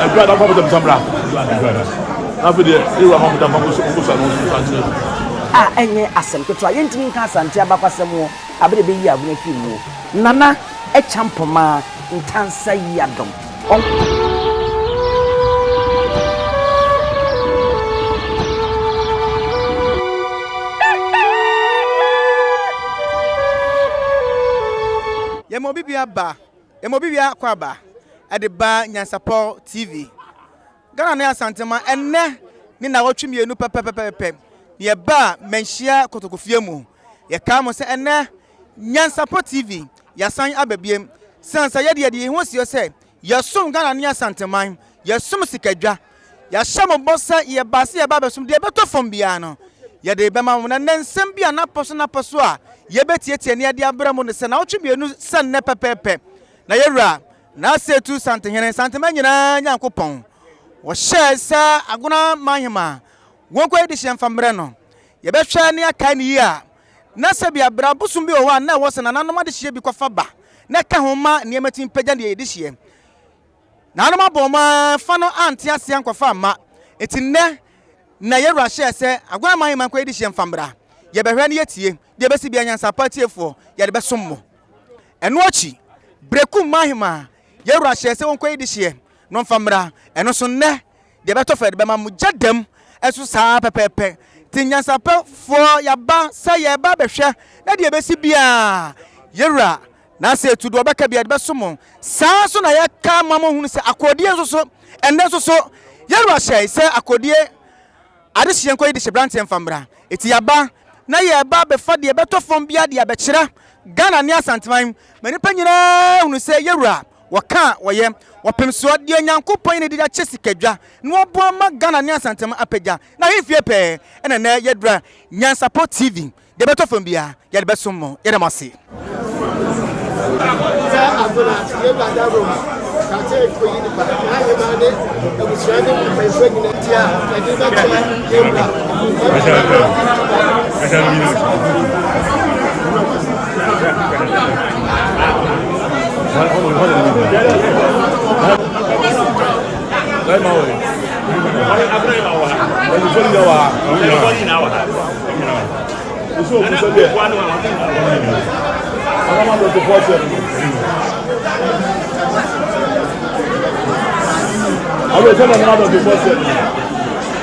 Ɛdura da kɔpɛtɛ bisa mmra. Na afei deɛ ewura ma kɔpɛtɛ mfa nkosa no nso nsa nkyerɛ no. A ɛnyɛ asɛm ketewa. Yɛntumi nka Asante abakwasɛm wɔ abere a ɛbɛyi agona afiri mu. Nana Acheampoma Ntansa Yiadom. Ɔn. Yɛma obi bia ba, yɛma obi bia kɔ aba ɛde ba Nyansapɔ TV. Ghana ne Asantema ɛnnɛ ne nnawɔtwe mmienu pɛpɛpɛpɛpɛ na yɛbaa Manhyia Kotokofie mu. Yɛkaa mo sɛ ɛnnɛ Nyansapɔ TV yɛasan aba biem. Sane sɛ yɛde yɛde yɛn ho asi hɔ sɛ yɛsom Ghana ne Asanteman, yɛsom sikadwa. Yɛahyɛ mo bɔ sɛ yɛbaa sɛ yɛba abɛsom deɛ ɛbɛtɔ fam biara no yɛde bɛma mo. Na nnɛ nsɛm bi a n'apɔ so n'apɔ so a yɛbɛtiatia ne yɛde abrɛ mo no sɛ nnawɔtwe mmienu sɛ nnɛ pɛpɛɛpɛ na yɛwura N'asetu Santehene, Santema nyinaa Nyankopɔn, wɔhyɛɛ sɛ Agona Manhema wɔnkɔyi dehyeɛ mfa mmerɛ no. Yɛbɛhwɛ ne akae no yie a, na sɛbia berɛ abosom bi wɔ hɔ a na ɛwɔ sɛ nananom adehyeɛ bi kɔfa ba na ɛka ho ma nneɛma tumi pagya deɛ yɛdehyeɛ. Nananom abɔ wɔn ara fa no ante aseɛ ankɔfa amma. Enti nnɛ na yɛwura hyɛɛ sɛ Agona Manhema nkɔyi dehyeɛ mfa mmra. Yɛbɛhwɛ ne yɛtie deɛ ɛbɛsi biara nyansapɔ atiefoɔ yɛde bɛsom mo. Ɛno akyi, Berekum Mahima, yɛn wura hyɛɛ sɛ wɔnkɔyi dehyeɛ na ɔmfa mmra. Ɛno nso nnɛ, deɛ ɛbɛtɔ fa yɛde bɛma mo. Gya dam nso saa ara pɛpɛɛpɛ. Nti nyansapɛfoɔ, yɛaba sɛ yɛreba abɛhwɛ na deɛ ɛbɛsi biara, yɛn wura n'ase atu, deɛ ɔbɛka biara yɛde bɛso mo. Saa ara nso na yɛka ma mohunu sɛ akodie nso so, ɛnnɛ nso so, yɛn wura hyɛe sɛ akodie Adehyeɛ nkɔyi dehye branteɛ mfa mmra. Eti yaba na yɛreba abɛfa deɛ ɛbɛtɔ fam biara de abɛkyerɛ Ghana ne Asanteman ma nnipa nyinaa ahunu sɛ yɛwura wɔka a wɔyɛ, wɔpem soɔ, deɛ Nyankopɔn yɛ na ɛde akyɛ sikadwa na wɔboa ma Ghana ne Asanteman apagya n'ahemfie pɛɛ ɛna nɛ yɛdura Nyansapɔ TV Deɛ ɛbɛtɔ fam biara, yɛde bɛsom mo. Yɛda mo ase. Sɛ agona yɛwura dawuro kate koyi nipa n'ahema ne abusua ne mpanyinfoɔ nyina ti a yɛde bɛkyerɛ yɛwura.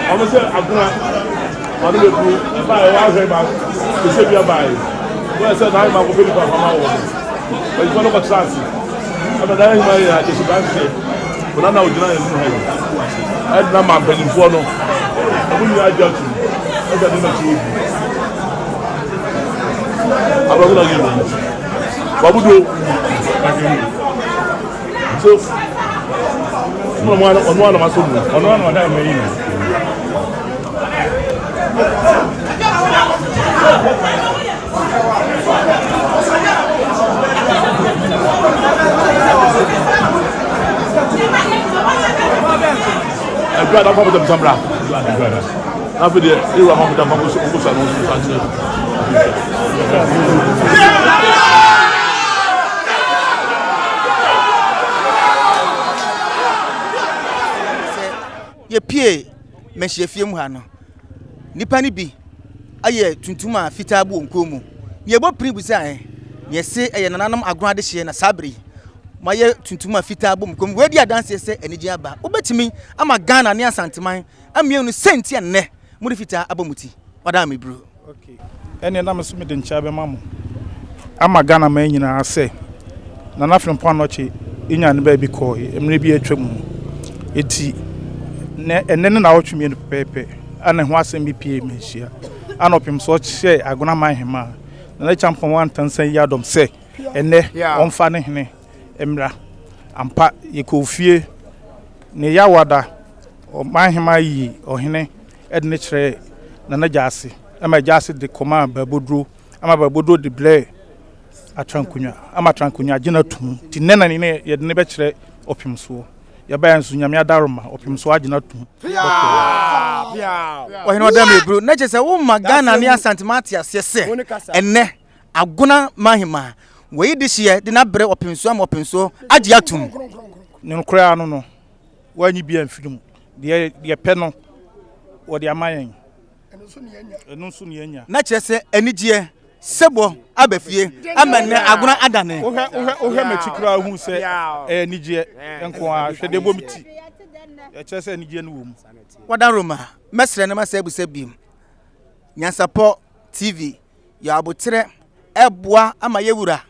Ɔno sɛ agona ɔno bɛ bu ɛbaa ɛwɔ ahwɛ ba kese bi abaa yi wɔyɛ sɛ n'ayɛ baako pɛ nipa fama wɔ no ɔyifa no kɔtena ase ɛna n'ayɛ hima yɛ agyesi branteɛ wɔn na ogyina yɛn mu ha yi ɛna ma mpanyinfoɔ no ɔmo nyinaa agye atum ɛda ne n'akyi obi abrabɔ na yɛ no wabudo so ɔno ɔno anam aso mu ɔno anam adan mu ayi no. Ɛdura da kɔpɛtɛ bisa mmra. Na afei deɛ ewura ma kɔpɛtɛ mfa nkosa no nso nsa nkyerɛ. Sɛ yɛpue mmɛhyiafie mu ha no, nnipa no bi ayɛ tuntum a fitaa bu wɔn kɔn mu. Nea ɛbɔ pini bisa ɛ, nea ɛse ɛyɛ nananom agorɔ adehyeɛ na saa bere yi moayɛ tuntum a fitaa bɔ mo kɔn mu. Wei di adanseɛ sɛ anigye aba. Wobɛtumi ama Ghana ne Asanteman amia no sɛ nti a nnɛ mode fitaa abɔ mo ti. Ɔdaa me buru. Ok ɛneɛ na me nso mede nkyea bɛma mo ama Ghana man nyinaa sɛ Nana Frimpong Anokye nyaa ne baabi kɔɔe mmerɛ bi a atwa mu. Enti nɛ ɛnɛ ne naawɔtwe mmienu pɛpɛɛpɛ a ne ho asɛm bi pie manhyia a na ɔpem so ɔhyɛɛ Agona man hemaa Nana Kyampɔn Wantansa Yiadom sɛ ɛnɛ ɔmfa ne hene mmra. Ampa yɛkɔɔ fie ne Yawada ɔman hemaa yii ɔhene de no kyerɛɛ Nana Gyasi ma Gyasi de kɔmaa Baaboduro ama Baaboduro de brɛɛ Atrankonwa ama Atrankonwa agye no atum nti nnɛ na ne yɛde no bɛkyerɛ ɔpemsoɔ yɛbaeɛ nso Nyame adaworoma ɔpemsoɔ agye no atum. Ɔhene Ɔdɛmeburu, na kyerɛ sɛ woma Ghana ne Asantema ate aseɛ sɛ ɛnnɛ Agona Mahima wɔyi dehyeɛ de no abrɛ ɔpemsoɔ ama ɔpemsoɔ agye atum. Ne nokorɛ ano no. Wɔanyi bi amfiri mu. Deɛ yɛpɛ no, wɔde ama yɛn. Ɛno nso ne yɛanya. Na kyerɛ sɛ anigyeɛ sebɔ aba fie ama nnɛ agona adane. Wohwɛ wohwɛ wohwɛ m'akyi koraa hu sɛ ɛyɛ anigyeɛ nko ara. Hwɛ deɛ ɛbɔ me ti. Ɛkyerɛ sɛ anigyeɛ no wɔ mu. Wada Roma, mɛsrɛ na masa abusa bio. Nyansapɔ TV yɛ aboterɛ ɛboa ama yɛwura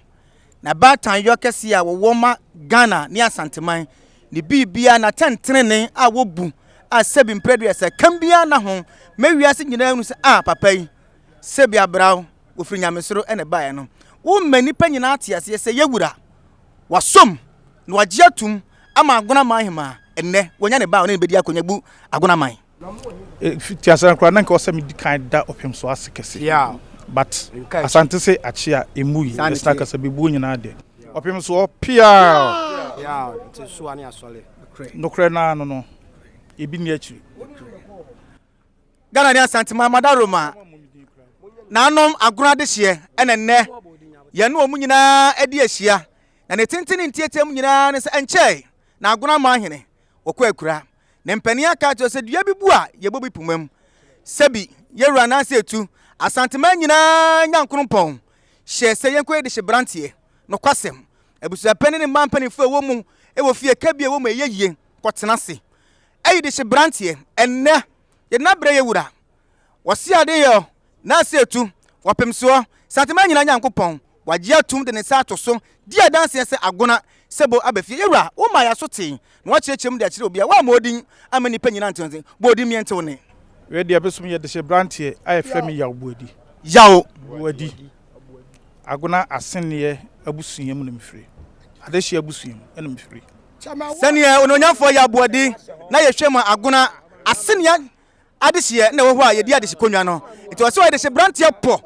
na baatan yɔ kɛseɛ a wɔwɔ ma Ghana ne Asanteman ne biribiara n'atɛntenenee a wɔbu a sɛbi mprɛduasa kam biara nna ho ma wiase nyinaa hunu sɛ ah papa yi sɛbi abraw wɔfiri nyamesoro na ɛbaeɛ no woma nnipa nyinaa te aseɛ sɛ yɛwura wasom na wagye atum ama Agonaman hemaa ɛnnɛ wanya ne ba a ɔne no bɛdi akonnwa bu Agonaman. Fiti ase no koraa na nka ɔsɛ medi kan da ɔpem so ase kɛse but Asante se akye a emu yi ɛsena kasa bebuo nyinaa deɛ ɔpem so ɔpeaa nokorɛ naa no no ebi ni akyiri. Ghana ne Asante man Madaroma nanom agorɔ adehyeɛ ɛna nnɛ yɛne wɔn nyinaa adi ahyia na ne tenten ne ntiatia mu nyinaa ne sɛ ɛnkyɛe na agorɔ ama ahene wɔkɔ akura Ne mpanin aka akyerɛ sɛ dua bi bu a, yɛbɔ bi poma mu. Sɛbi, yɛwura anaasɛ etu, Asanteman nyinaa nyankoropɔn hyɛɛ sɛ yɛnkɔyɛ dehye branteɛ. Nokwasɛm, abusuapanin ne mmaa mpanimfoɔ a ɛwɔ mu wɔ fie ka bi a ɛwɔ mu a ɛyɛ yie kɔtena ase ayi dehye branteɛ. Ɛnnɛ, yɛde no abrɛ yɛwura. Wɔse ade yɛ ɔ, na ase atu, wɔpem soɔ, Santeman nyinaa Nyankopɔn, wagye atum de ne nsa ato so, di adanseɛ sɛ Agona, Sebo aba fie. Yɛwura, wo maa yɛaso tee, na woakyerɛkyerɛ mu de akyerɛ obiara, woammɔ odin amma nnipa nyinaa nte wo nse, bɔ odin meɛnte wo nne. Wei deɛ besom yɛ dehye branteɛ a yɛfrɛ me Yaw Boadi. Yaw. Boadi. Agona Asenneɛ abusua mu na mefiri. Adehye abusua mu na mefiri. Sɛdeɛ Onuonyamfoɔ Yaw Boadi na yɛhwɛ mu a Agona Asenneɛ adehyeɛ na ɛwɔ hɔ a yɛdi adehye konwa no nti ɔsɛ ɔyɛ dehye branteɛ pɔ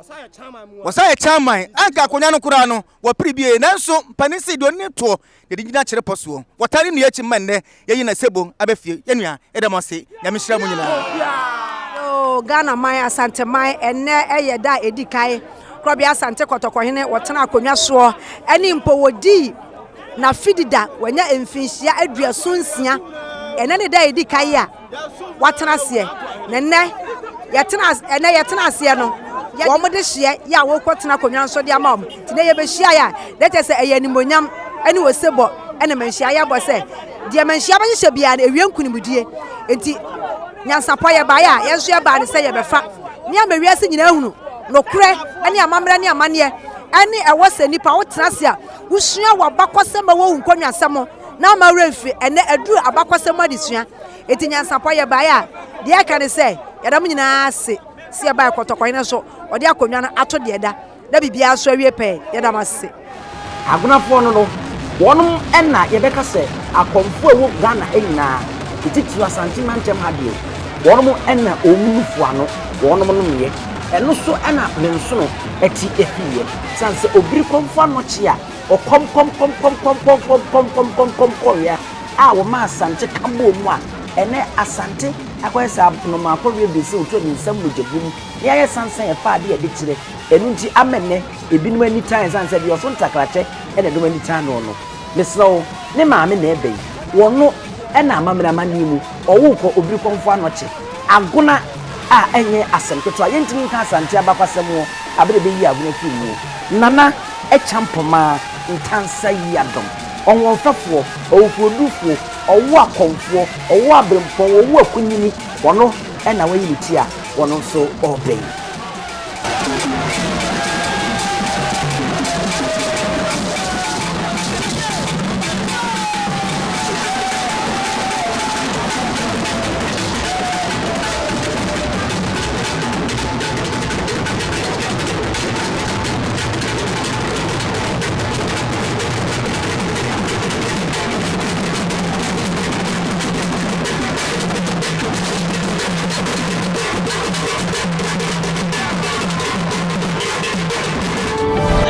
wɔsan yɛ chairman anka akonwa no koraa no wɔpere bie nanso mpanin se deɛ ɔne toɔ na ɛde gyina kyerɛ pɔ soɔ wɔtaa ne nua akyi mma nnɛ yɛyi na sebo abɛ fie yɛ nua yɛda mo ase nyame nhyira mo nyinaa. Yoo Ghana man Asante man ɛnnɛ ɛyɛ da a ɛdi kan Korɔbea Asante Kɔtɔkɔhene wɔtena akonnwa soɔ ɛne mpo wɔdii n'afidida wanya mfinhyia aduason nsia ɛnɛ ne da a ɛdi kan a watena aseɛ na nnɛ yɛtena ɛnɛ yɛtena aseɛ no wɔn de hyeɛ yɛ a wɔkɔ tena akonnwa nso de ama wɔn nti na yɛbɛhyia yɛ a na kyerɛ sɛ ɛyɛ animonyam ɛne osebɔ ɛna manhyia yɛbɔ sɛ deɛ manhyia bɛhyehyɛ biara no ewie nkunimdie nti nyansapɔ yɛbaeɛ a yɛn nso yɛbaa ne sɛ yɛbɛfa ne ama wiase nyinaa hunu nokorɛ ne amammerɛ ne amanneɛ ɛne ɛwɔ sɛ nipa wotena ase a wosua w'abakɔsɛm ma wɔwu nkɔnwasɛm na ama werɛ mfi ɛnɛ aduru abakɔsɛm mu adesua. Enti nyansapɔ yɛbaeɛ a, deɛ ɛka ne sɛ yɛda mo nyinaa ase sɛ yɛbaeɛ Kɔtɔkɔhene nso ɔde akonnwa no ato deɛ ɛda na biribiara nso awie pɛɛ. Yɛda mo ase. Agonafoɔ no no, wɔnom na yɛbɛka sɛ akɔmfoɔ a ɛwɔ Ghana ha nyinaa, titiriw Asante mantam ha deɛ, wɔnom na wɔn nufoɔ ano, wɔnom nomeɛ. Ɛno so na Mensono ti firiiɛ. Sane sɛ obiri kɔmfoɔ anɔkye a, Ɔkɔm kɔm kɔm kɔm kɔm kɔm kɔm kɔm kɔm kɔm kɔm kɔwea a wɔma Asante ka bɔɔ mu a ɛnɛ Asante akɔyɛ sɛ anomaa kɔwea besi otu ne nsam mogya bum ne ayɛ sansan ɛfa ade a ɛde kyerɛ ɛno nti ama nnɛ ebinom ani tan ɛsiane sɛ deɛ ɔso ntakrakyɛ ɛna ɛdɔm ani tan noɔ no mesrɛ wo ne maame na ɛbɛ yi wɔno ɛna amammerɛ amanneɛ mu ɔwo kɔ obiri kɔmfo anɔkye agona a ɛnyɛ asɛm ketewa yɛntumi nka Asante abakwasɛm wɔ abere bɛyi agona firi muo Nana Ɛkyampɔmaa, Ntansa Yiadom, Ɔhoɔfɛfoɔ, Ɔwokurodufoɔ, Ɔwo Akɔmfoɔ, Ɔwo Aberempɔn, Ɔwo Akunyini, ɔno na wayi ne ti a ɔno nso ɔreba yi.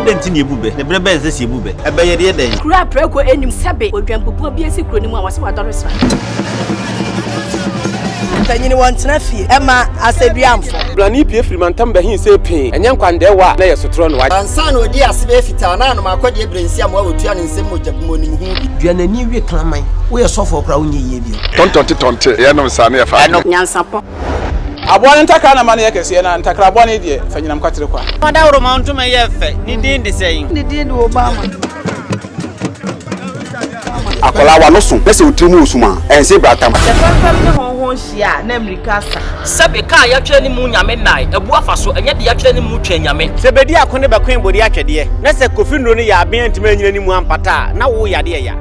Adɛn nti na yɛbu bɛ? Na berɛ bɛn na ɛsɛ sɛ yɛbu bɛ? Ɛbɛ yɛde yɛ dɛn? Kuro a prako nnim sɛbe odwanbubuo bi asi kuro no mu a wɔse wadɔre sra. Panyin wɔntena fie ɛma asɛduamfo. Blani pue firi mantam bɛhe see pee, ɛnyɛ nkwandɛɛwa a na ɛyɛ sotorɔ na wagye. Ansa na ɔdii ase bɛyɛ fitaa na anom akɔdeɛ berɛ nsi amoa wɔtua ne nsam mogya gu mu ɔnim ho bi. Dua n'ani we kraman. Woyɛ sɔfoɔ koraa wonyɛ yie bio. Tɔntɔnte tɔnte yɛnom saa ne yɛfa adeɛ. Nyansapɔ. Aboa no ntakra na ma no yɛ kɛseɛ, na ntakra bɔne deɛ, fa nyinam kwatere kwa. Ɔdawuroma ntoma yɛ fɛ, ne din de sɛn? Ne din de Obama. Akwadaa w'ano so na sɛ wo tiri mu resum a, ɛnse bratam. Sɛ fɛmfɛm ne hɔnhɔn hyia a, na mmirika asa. Sɛbe kaa yɛatwerɛ ne mu Nyame nnae, abu afa so, ɛnyɛ de yɛatwerɛ ne mu twɛn Nyame. Sɛ bedi ako ne bɛkoe bode atwɛdeɛ, na sɛ Kofi nnuro no yɛ aben antumi anyina ne mu ampata a, na wo yadeɛ ya.